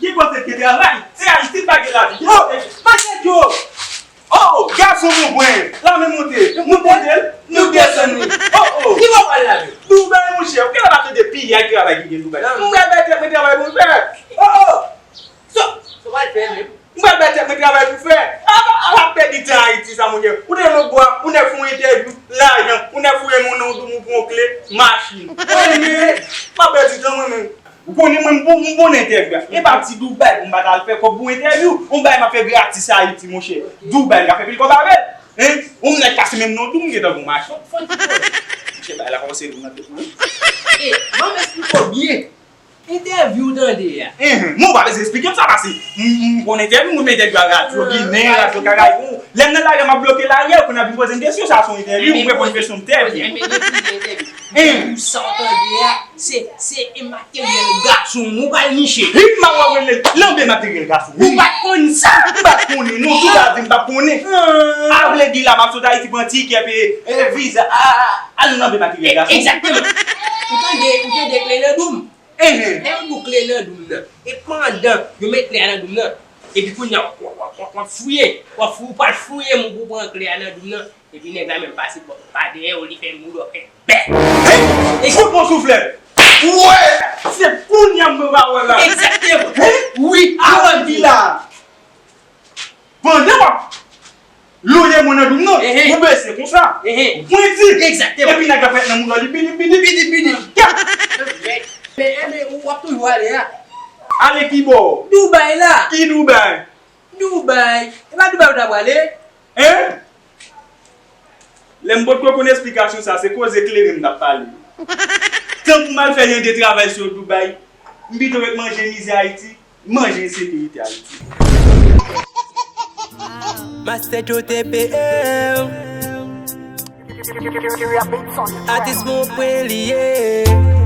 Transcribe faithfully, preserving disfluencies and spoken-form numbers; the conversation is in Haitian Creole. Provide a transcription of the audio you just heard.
Gen kote ki travay, se Ayiti pa gen lavi. Oh, Master Joe! Oh, gason bon pwen, lame monte, nou monte l, nou desann li. Oh, oh. Ki bò pral lave? Dubai, monchè, ou genlè pa tande piyay travay ki gen Dubai. Mwen bay tèt mwen travay pou fè. Oh, oh. So, so pral fè menm. Mwen bay tèt mwen travay pou fè. Apa, apa pèdi tan Ayiti sa, monchè. Ou te lòt bò a, ou nèk fè yon entèvyou, lajan, ou nèk fouye moun nan yon doum ou pran kle, machin. Mwen menm, m ap pèdi tan mwen menm. Ou konnen mwen, m bon, m bon nan entèvyou a. E pa ti Dubai pou m pa t al fè kòb pou entèvyou. Yon bagay m ap fè gratis Ayiti, monchè. Dubai, m ka fè pil kòb avè l. Hein? Yon nèg pase menm nan doum, m gentan gon machin. Fò n ti koze. Monchè, bagay la kòmanse vin nan tèt mwen. E, ban m esplike w byen. Entèvyou w tande a. Hein, men w pa bezwen esplike m sa, paske m, m konn entèvyou, m konn entèvyou a radyo Ginen, radyo Karayibou. Lè m nan lari a, m ap bloke lari a, kounye a vin poze m kesyon, sa se yon entèvyou, m reponn kesyon m tèt. Hein. Pou sa w tande a, se, se e materyèl gason ou pral niche. Hit ma wè w rele l, lanbe materyèl gason. Ou pa t konn sa? M pa t konnen, non, tou sa di m pa t konnen. Ah. A vle di la, m ap sot Ayiti pran tikè, peye, eh, viza, ah, ah, al lanbe materyèl gason. Egzakteman. Ou tande, ou tande kle nan doum. Enhen. Lè yo dou kle nan doum nan, e pandan yo met kle a nan doum nan, epi kounye a, w ap, w ap, w ap, w ap fouye, w ap fou-, w pral fouye moun pou pran kle a nan doum nan, epi nèg la menm pase bò, pa dèyè w, li fè moudòkè. Bè! Hey! Fout mwen souflèt! Wè! Se kounye a m pran pawòl la! Egzakteman! Hein? Wi, avan di la! Pandan w ap lonje men w nan doum nan, ou bese konsa, ou pwenti. Egzakteman. Epi nèg la fè nan moun nan, li bidip, bidip, bidip, bidip. Men, men, men, w ap toujou ale a. Ale ki bò? Dubai la. Ki Dubai? Dubai. E pa Dubai ou ta prale? Hein? Lè m potko konn esplikasyon sa, se koze kleren m t ap pale. Tankou m al fè yon de travay sou Dubai, m pito ret manje mizè Ayiti, manje ensekirite Ayiti. Master Joe T P M. Atis mwen pwen li ye.